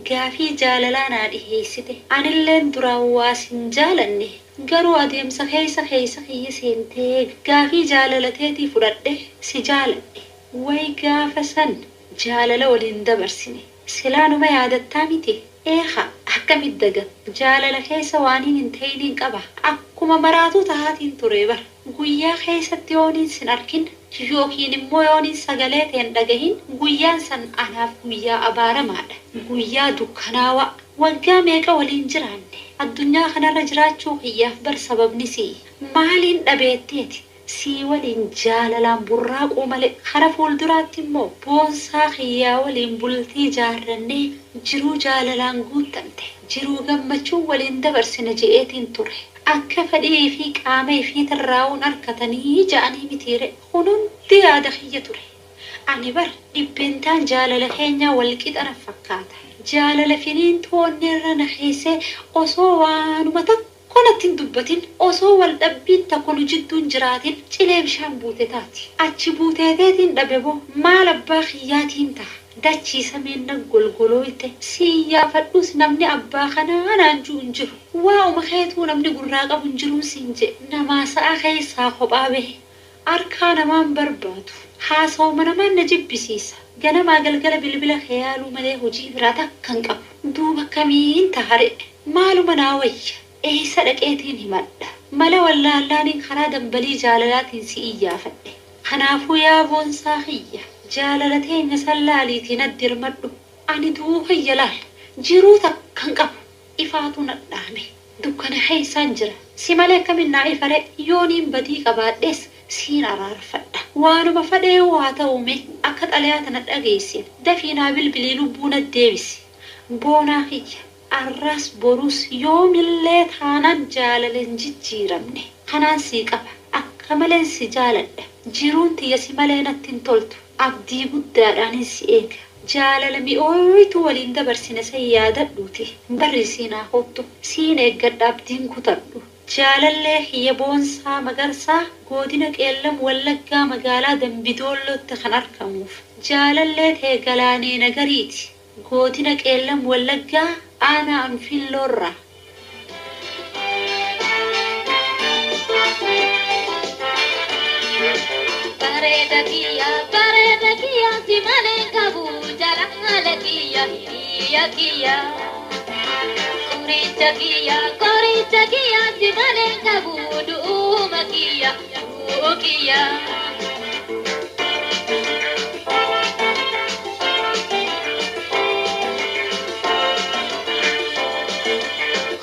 Gaafii jaalalaa naa dhiheessite. Anilleen duraan waa sin jaalanne. Garuu adeemsa keessa keessa kiyya seentee gaafii jaalalateetii fudhadhe si jaaladhe. Way gaafa san jaalala waliin dabarsine. Silaa numa yaadattaa miti? Eeha akkamitti daga. Jaalala keessa waaniin hin ta'iniin qaba. Akkuma maraatuu tahaatiin ture bara. Guyyaa keessatti yooniin sin arkin yookiin immoo yooniin sagalee teen dhagahin guyyaan san anaaf guyyaa abaaramaadha. Guyyaa dukkanaawaa. Waggaa meeqa waliin jiraanne. Addunyaa kanarra jiraachuu kiyyaaf bar sababni si'i. Maaliin dhabeetteeti? Sii waliin jaalalaan burraaquu malee kara fuulduraatti immoo boonsaa kiyyaa waliin bultii jaarrannee jiruu jaalalaan guuttamte jiruu gammachuu waliin dabarsina je'eetiin ture. Akka fedhii fi qaama ifiitirraa'uun arkatanii ja'anii mitiire kun hundi yaada kiyya ture. Ani bar dhibbentaan jaalala keenyaa wal qixa na fakkaata. Jaalala finiintuu onneerra na keessee osoo waanuma tokko natti hin dubbatin osoo wal dhabbiin takko nu jidduun jiraatin cilee bishaan buute taati. Achi buuteeteetiin dhabe boo maal abbaa kiyyaatiin ta'a. Dachii samiin na golgolooyte siin yaafadhus namni abbaa kanaa naan jiru hin jiru. Waa'uma keetuu namni gurraa qabu hin jiruun siin jedhe. Namaa sa'a keessaa kophaa bahe. Harkaa namaan barbaadu. Haasawuma namaan na jibbisiisa. Ganamaa galgala bilbila kee yaaluu malee hojii biraa takka hin qabu. Duuba akkamiin tahare? Maaluma naa wayya? Eessa dhaqeetiin himadha? Mala wallaallaaniin karaa dambalii jaalalaatiin si iyyaafadhe. Kanaafuu yaa boonsaa kiyya jaalala teenya san laaliitii natti dirmadhu. Ani du'uu kiyya laal. Jiruu takka hin qabu. Ifaatu nadhaame. Dukkana keessaan jira. Si malee akkamiin naa ifare yooniin badii qabaadhes siin araarfadha. Waanuma fadhee waa ta'ume akka xalayaa tana dhageessin. Dafii naa bilbilii lubbuu na deebisi. Boonaa kiyya. Arras borus yoomillee taanaan jaalala hin jijjiiramne. Kanaan sii qaba. Akka maleen si jaaladha. Jiruun tiyya si malee natti hin toltu. Abdii guddaadhaanin si eega. Jaalala mi'ooytu waliin dabarsine san yaadadhuuti. Barri siinaa kottu. Siin eeggadha abdiin kutadhu. Jaalallee kiyya Boonsaa Magarsaa godina Qeellam Wallaggaa magaalaa Dambidoollootti kan argamuuf. Jaalallee tee Galaanee Nagariiti. Godina Qeellam Wallaggaa aanaa Anfilloorraa. Bareeda kiyya bareeda kiyya si malee qabu jaalala kiyya hiriya kiyya. Qoricha kiyya qoricha kiyya si malee qabu du'uuma kiyya du'uu kiyya.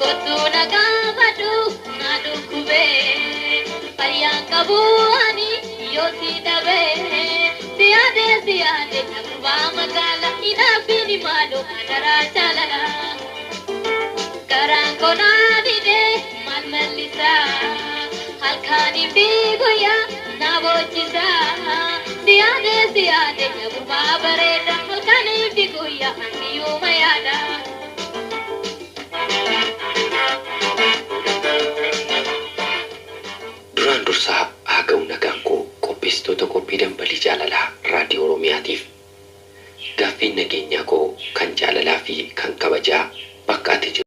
Kottu na gaafadhu na dhukkubee fayyaan qabu ani yoo si dhabee si yaade si yaade gurbaa magaala hinaafini maaloo adaraa jaalala. Garaan koo naa didee maal mallisaa halkanii fi guyyaa na boochisaa si yaade si yaade gurbaa bareeda halkanii fi guyyaa ansiyyuuma yaada. Duraan dursaa haa ga'u nagaan koo qopheessitoota qophii dambalii jaalalaa raadiyoo Oromiyaatiif. Gaaffiin nageenyaa koo kan jaalalaa fi kan kabajaa bakka ati jirtu.